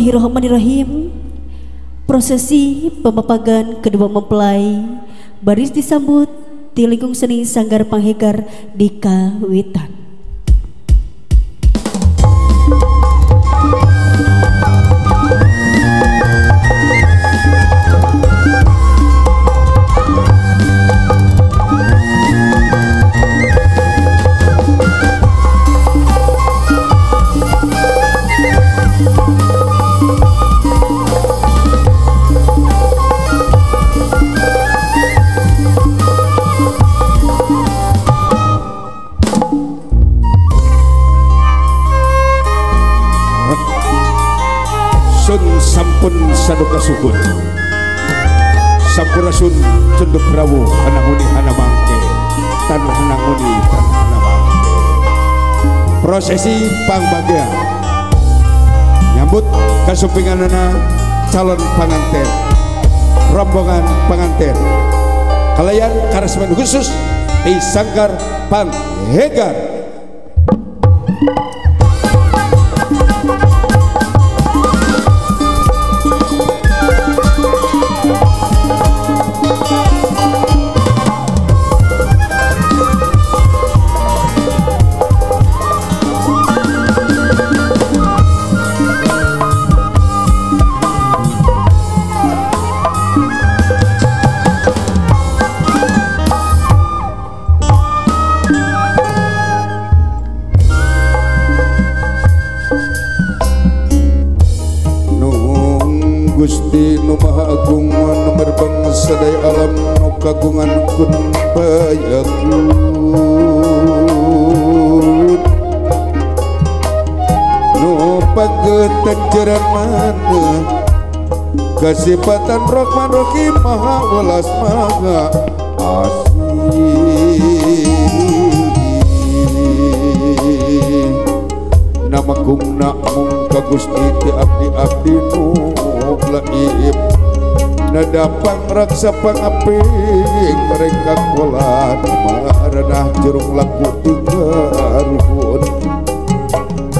Bismillahirrahmanirrahim. Prosesi pemapagan kedua mempelai baris disambut di lingkung seni Sanggar Panghegar di Kawitan. Sampun saduka syukur sampurasun cenduk rawuh hananguni hanamangke tan hananguni tan hanamangke. Prosesi pangbagea nyambut kasumpinganana calon panganten rombongan panganten kalayan karesmen khusus di Sanggar Panghegar. Gusti nu Maha Agung nu merbeng sadaya alam nu kagungan kun payakun nu pagetan jeran mana kasipatan Rahman Rahim Maha welas Maha Asih. Nama kumna mung ka Gusti ti abdi-abdi nu laib nadapang raksa pangaping mereka kolan maranah jurung laku tikaruhun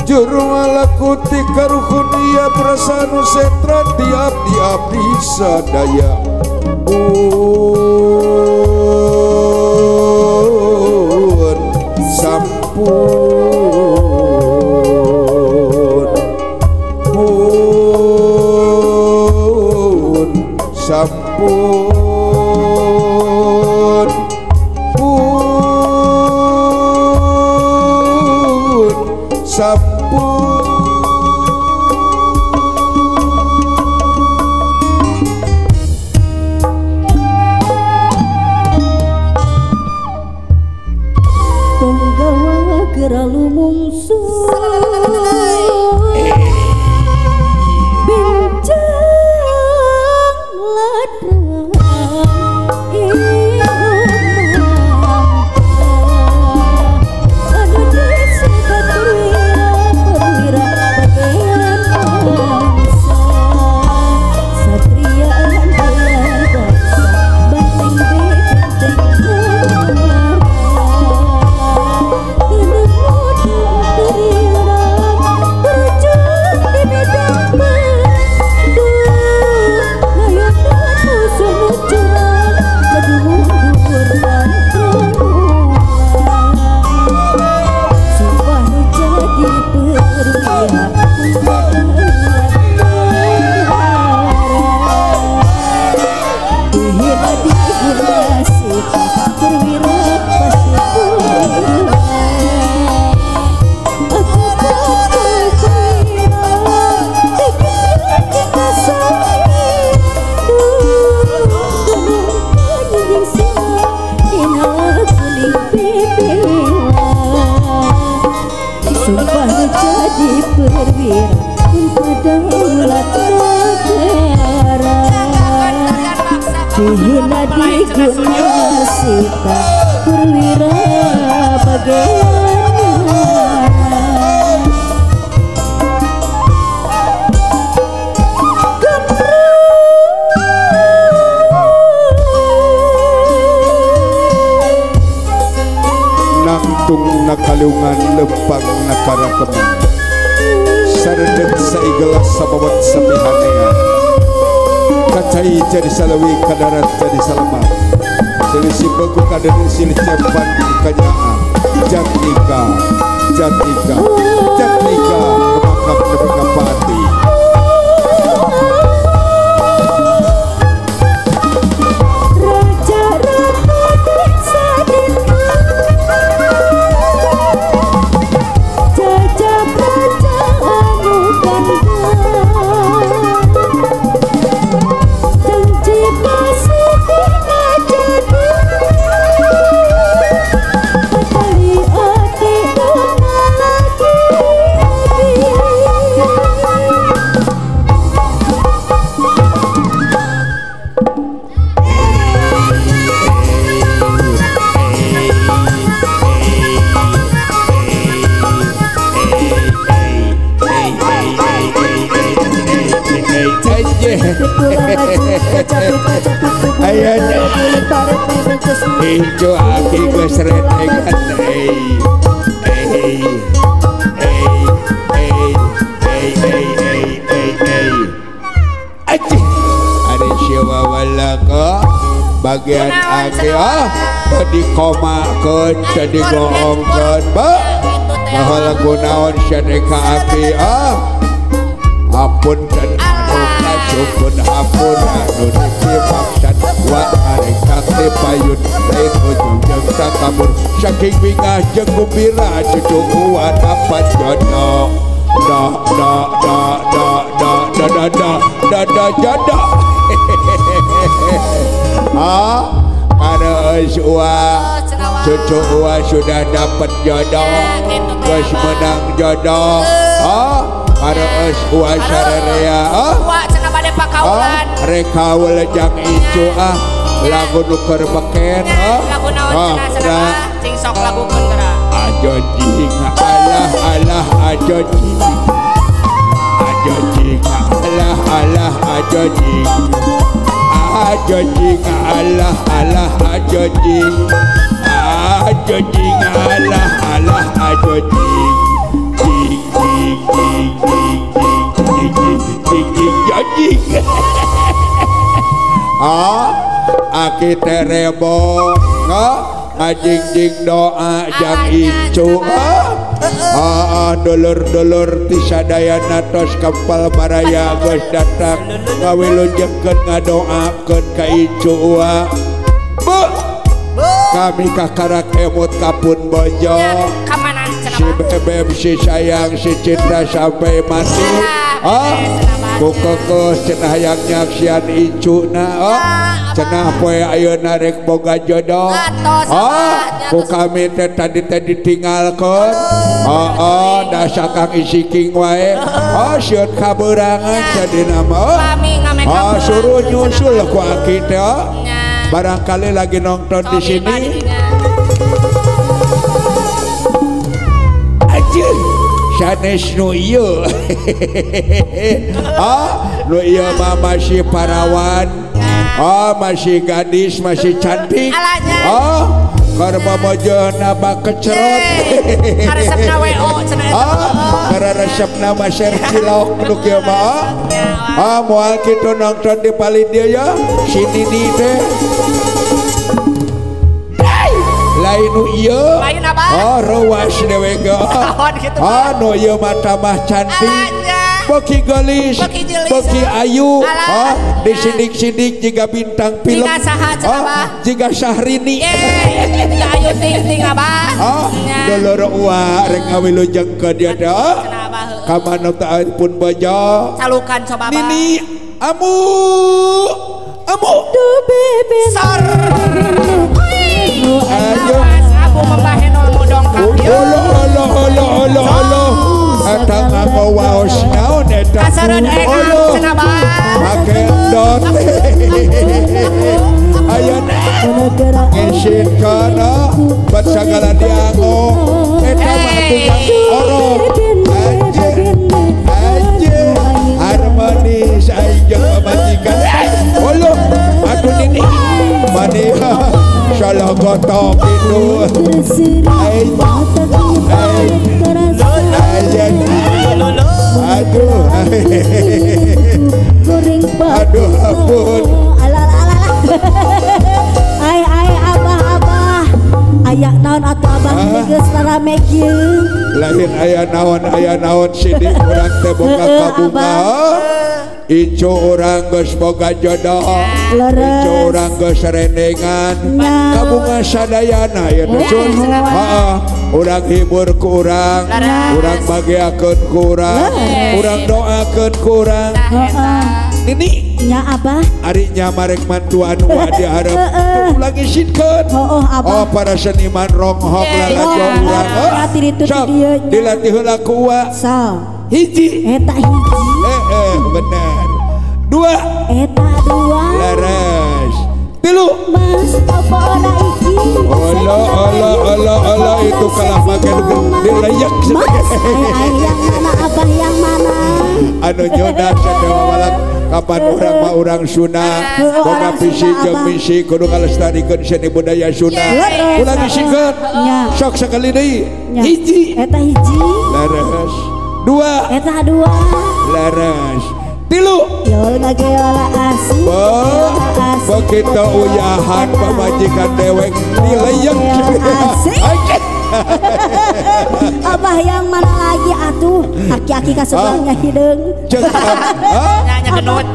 jurung laku tikaruhun ia berasa nu sentra tiap di sadaya pun sampun sampun pun sampun. Penggawa geralu mungsu dihina diguna sita perwira bagian nangtung nakaliungan lempang nakarakemen saredet saigelas sabawat sapihanea. Kacai jadi salawi kadarat jadi salamah. Silih beku kadeun silih cepan kanyaa. Jatnika, Jatnika, Jatnika rumakap nepi ka pati. Ijo aki geus retengan ei ei ei ei ei ei ei ei acih ari sia wawalaka bagian aki ah tadi komakeun tadi goongkeun ba baheula kunaon sia teh ka aki ah apunten anu kasukun ampun anu dipimaksad wa arek kate payun lain ujung jeung sakabur saking bingah jeung gumbira cucu uwa dapat jodoh da da da da da da da da da da jodoh ah kareus uwa cucu uwa sudah dapat jodoh geus menang jodoh ah kareus uwa sararea ah uwa cenah bade pakaulan rek kaul jang icu ah lagu nu keur beken ah lagu naon cenah cenah cing sok lagukeun geura ajo jing alah alah ajo jing ajo jing alah alah ajo jing ajo jing alah alah ajo jing ajo jing alah alah ajo jing jing jing jing jing jing jing jing jing jing ah aki teh rebo ngajingjing doa jang incu ah dulur-dulur ti sadayana tos kempal baraya geus datang ngawilujengkeun ngadoakeun ka incu uwa bu kami kakarak emut kapun bojo si bebeb si sayang si cinta sampai mati ah ku kekeuh cenah hayang nyaksian incuna ah cenah poe ayeuna rek boga jodoh ah ku kami teh tadi teh ditinggalkeun heeh da sakang isiking wae oh sieun kabeurangan jadina mah ah suruh nyusul ku aki teh barangkali lagi nonton di sini anjir sanes nu ieu ah nu ieu mah masih parawan ah masih gadis masih cantik ah keur momojohna bakecerot karesepna WO cenah eta ah karesepna mah ser cilok nu kieu mah ah moal kitu nonton di palih dieu ya si Nini teh lain nu ieu lain apa oh ruas dewe ge ah nu ieu mah tambah cantik boki gelis boki ayu oh disidik-sidik jiga bintang film oh jiga Syahrini jiga Ayu Ting Ting abah oh dulur uwa rek ngawilujengkeun dia teh ka mana teh pun bojo calukan coba abah Nini amu amu sor ayo abu membahenol mudong ka olo olo olo olo olo eta nganggo waos naon eta kasareun engang cenah bah make dot aya ngisin kana bat sagala dianggo eta mah tukang orok anjir anjir harmonis aing jeung pamajikan olo atuh nini maneha salah gotok itu aing aing aing Aduh. Goreng aduh ampun. Alah alah alah. Ai ai abah abah. Aya naon atuh abah geus rame kieu. Lain aya naon sidik urang teh boga kabunga. Incu urang geus boga jodoh. Incu urang geus rendengan. Kabunga sadayana ya Sun. Heeh. Urang hibur ku urang, urang bagiakeun ku urang, urang doakeun ku urang. Nini nya abah. Ari nya marek mantu anu diharep ulah ngisinkeun. Oh para seniman ronghok lalajo urang. Sok dilatih heula ku uwa. Hiji. Eta hiji. Bener. Dua. Eta dua. Leres. Tilu. Mas apa ora iki? Allah Allah Allah Allah itu kalah make dilayak. Mas ai yang mana abah yang mana? Anu nyodak sadewa walak kapan urang mah urang Sunda boga visi jeung misi kudu ngalestarikeun seni budaya Sunda. Ulah ngisikeun. Sok sakali deui. Hiji. Eta hiji. Leres. Dua. Eta dua. Leres. Tilu. Yol ngageola asih. Begitu uyahan pamajikan dewek dileyek. Asik. Abah yang mana lagi atuh? Aki-aki ka sebelahnya hideung. Cek nya genut.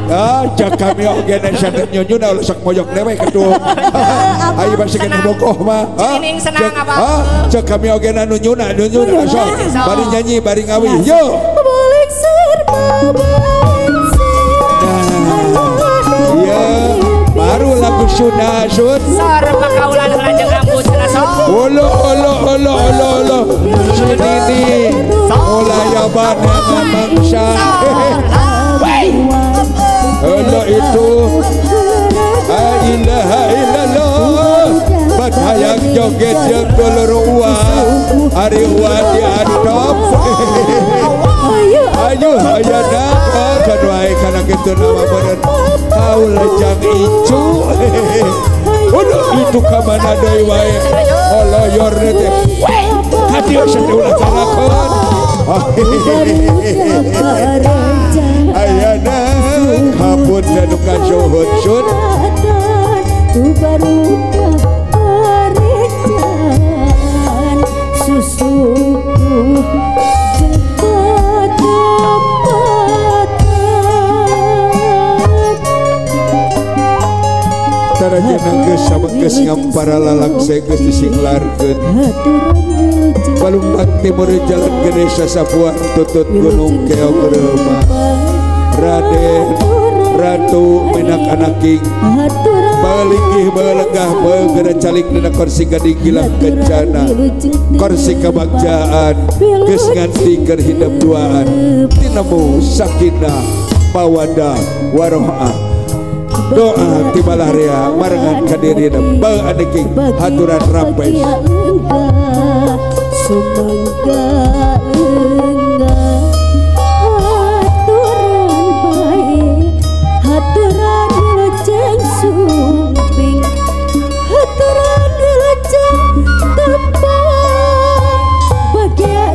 Cek kami oge teh nyunyuna ulah sok moyok dewek atuh. Ayo basi keneh bogoh mah. Cing senang abah. Cek kami oge anu nyuna sok. Bari nyanyi bari ngawih. Yo. Balik serba iya, baru lagu Sunda Sun. Sareng kaulan heula jeung ambu cenah sok. Olo olo olo olo olo. Sinini mulai abana mangsa. Olo itu la ilaha illallah. Bat hayang joget jeung dulur uwa. Ari uwa diantop. Ayo hayana kan wae kana kitu nama beureun kaul jang icu. Aduh itu ka mana deui wae oloyor teh. Ka dieu saeulah ulah calakeun. Ayana hapunten nu kasuhun Sun. Susuku geus ngampara lalangse geus disinglarkeun. Balumpang timur jalan gede sasapuan tutut gunung keong reuma. Raden Ratu menak anaking balinggih balenggah beugera calik dina kursi gading gilang kencana kursi kebagjaan geus nganti keur hidep duaan tinemu sakinah mawaddah warohmah doa tibalah rea marengan kadirina bang adeking haturan rampes. Sumangga lenggah haturan bae haturan wilujeng sumping haturan wilujeng tepang bagian.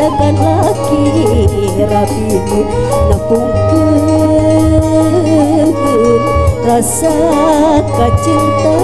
Sedangkan laki rabi nepungkeun rasa kacinta.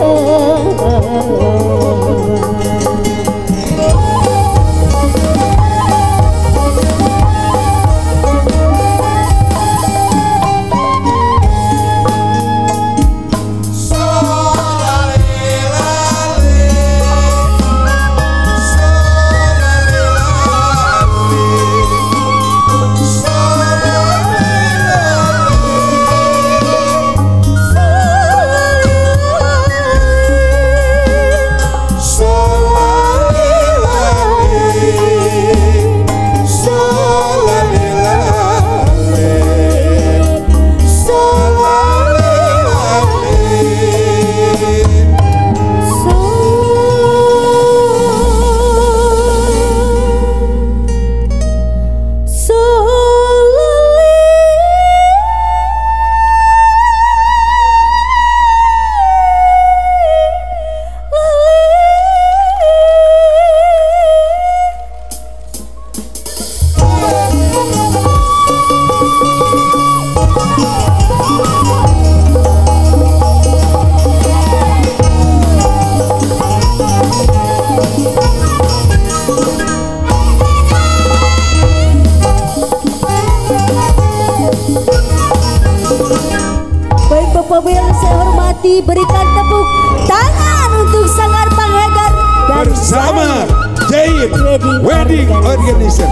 Bapak yang saya hormati, berikan tepuk tangan untuk Sanggar Panghegar dan bersama Jain Wedding Organizer.